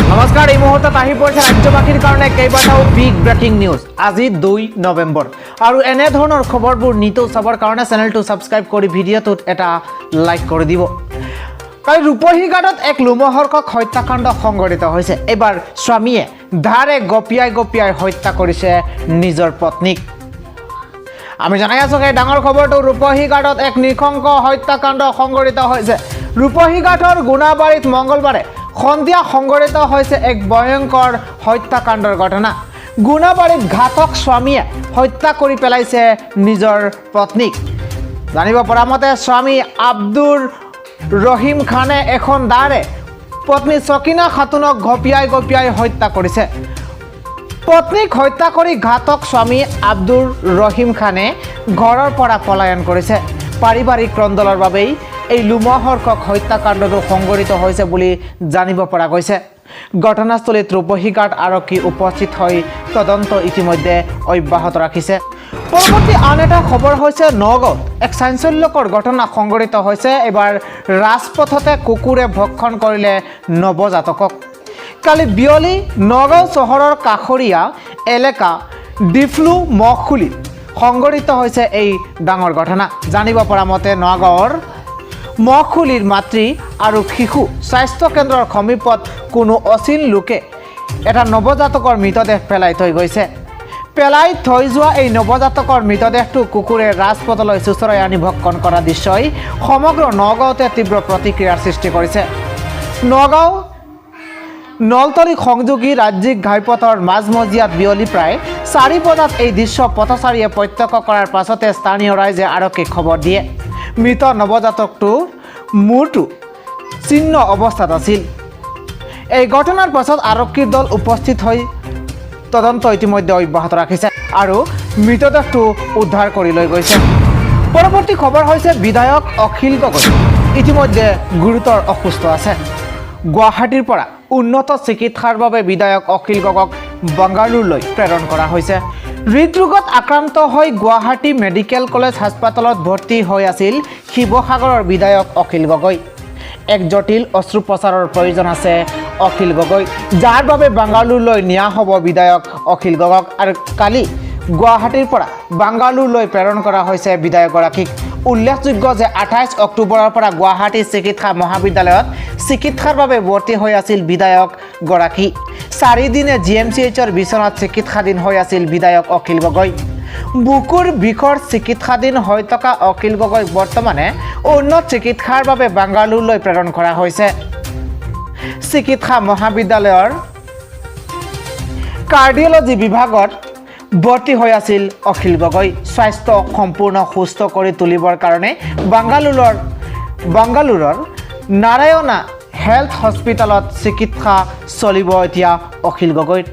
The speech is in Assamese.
নমস্কাৰ। এই মুহূৰ্তত আহি পৰিছে ৰাজ্যবাসীৰ কাৰণে কেইবাটাও বিগ ব্ৰেকিং নিউজ। আজি 2 নৱেম্বৰ আৰু এনেধৰণৰ খবৰবোৰ নিতৌ চাবৰ কাৰণে চেনেলটো ছাবস্ক্ৰাইব কৰি ভিডিঅ'টোত এটা লাইক কৰি দিব। কালি ৰূপহীঘাটত এক লোমহৰ্ষক হত্যাকাণ্ড সংঘটিত হৈছে। এইবাৰ স্বামীয়ে দাৰে গপিয়াই গপিয়াই হত্যা কৰিছে নিজৰ পত্নীক। আমি জনাই আছোঁ সেই ডাঙৰ খবৰটো। ৰূপহীঘাটত এক নৃশংস হত্যাকাণ্ড সংঘটিত হৈছে। ৰূপহীঘাটৰ গুণাবাৰীত মংগলবাৰে সন্ধিয়া সংঘটিত হৈছে এক ভয়ংকৰ হত্যাকাণ্ডৰ ঘটনা। গুণাবাৰীত ঘাতক স্বামীয়ে হত্যা কৰি পেলাইছে নিজৰ পত্নীক। জানিব পৰা মতে, স্বামী আব্দুৰ ৰহিম খানে এখন দাৰে পত্নী চকিনা খাতুনক ঘপিয়াই ঘপিয়াই হত্যা কৰিছে। পত্নীক হত্যা কৰি ঘাতক স্বামী আব্দুৰ ৰহিম খানে ঘৰৰ পৰা পলায়ন কৰিছে। পাৰিবাৰিক কন্দলৰ বাবেই এই লোমহৰ্ষক হত্যাকাণ্ডটো সংঘটিত হৈছে বুলি জানিব পৰা গৈছে। ঘটনাস্থলীত ৰূপহীঘাট আৰক্ষী উপস্থিত হৈ তদন্ত ইতিমধ্যে অব্যাহত ৰাখিছে। পৰৱৰ্তী আন এটা খবৰ হৈছে, নগাঁৱত এক চাঞ্চল্যকৰ ঘটনা সংঘটিত হৈছে। এইবাৰ ৰাজপথতে কুকুৰে ভক্ষণ কৰিলে নৱজাতকক। কালি বিয়লি নগাঁও চহৰৰ কাষৰীয়া এলেকা ডিফলু মহখুলিত সংঘটিত হৈছে এই ডাঙৰ ঘটনা। জানিব পৰা মতে, নগাঁৱৰ মহখুলিৰ মাতৃ আৰু শিশু স্বাস্থ্য কেন্দ্ৰৰ সমীপত কোনো অচিন লোকে এটা নৱজাতকৰ মৃতদেহ পেলাই থৈ গৈছে। পেলাই থৈ যোৱা এই নৱজাতকৰ মৃতদেহটো কুকুৰে ৰাজপথলৈ চোঁচৰাই আনি ভক্ষণ কৰা দৃশ্যই সমগ্ৰ নগাঁৱতে তীব্ৰ প্ৰতিক্ৰিয়াৰ সৃষ্টি কৰিছে। নগাঁও নলতলী সংযোগী ৰাজ্যিক ঘাইপথৰ মাজমজিয়াত বিয়লি প্ৰায় 4 বজাত এই দৃশ্য পথচাৰীয়ে প্ৰত্যক্ষ কৰাৰ পাছতে স্থানীয় ৰাইজে আৰক্ষীক খবৰ দিয়ে। মৃত নৱজাতকটোৰ মূৰটো ছিন্ন অৱস্থাত আছিল। এই ঘটনাৰ পাছত আৰক্ষীৰ দল উপস্থিত হৈ তদন্ত ইতিমধ্যে অব্যাহত ৰাখিছে আৰু মৃতদেহটো উদ্ধাৰ কৰি লৈ গৈছে। পৰৱৰ্তী খবৰ হৈছে, বিধায়ক অখিল গগৈ ইতিমধ্যে গুৰুতৰ অসুস্থ আছে। গুৱাহাটীৰ পৰা উন্নত চিকিৎসাৰ বাবে বিধায়ক অখিল গগৈক বাংগালুৰুলৈ প্ৰেৰণ কৰা হৈছে। হৃদৰোগত আক্ৰান্ত হৈ গুৱাহাটী মেডিকেল কলেজ হাস্পতালত ভৰ্তি হৈ আছিল শিৱসাগৰৰ বিধায়ক অখিল গগৈ। এক জটিল অস্ত্ৰোপচাৰৰ প্ৰয়োজন আছে অখিল গগৈ, যাৰ বাবে বাংগালুৰুলৈ নিয়া হ'ব বিধায়ক অখিল গগৈক। আৰু কালি গুৱাহাটীৰ পৰা বাংগালুৰুলৈ প্ৰেৰণ কৰা হৈছে বিধায়কগৰাকীক। উল্লেখযোগ্য যে 28 অক্টোবৰৰ পৰা গুৱাহাটী চিকিৎসা মহাবিদ্যালয়ত চিকিৎসাৰ বাবে ভৰ্তি হৈ আছিল বিধায়কগৰাকী। 4 দিনে জিএমচিএইচৰ বিচনাত চিকিৎসাধীন হৈ আছিল বিধায়ক অখিল গগৈ। বুকুৰ বিষৰ চিকিৎসাধীন হৈ থকা অখিল গগৈক বৰ্তমানে উন্নত চিকিৎসাৰ বাবে বাংগালুৰুলৈ প্ৰেৰণ কৰা হৈছে। চিকিৎসা মহাবিদ্যালয়ৰ কাৰ্ডিঅ'লজি বিভাগত ভৰ্তি হৈ আছিল অখিল গগৈ। স্বাস্থ্য সম্পূৰ্ণ সুস্থ কৰি তুলিবৰ কাৰণে বাংগালুৰৰ নাৰায়ণা হেল্থ হস্পিটেলত চিকিৎসা চলিব এতিয়া অখিল গগৈৰ।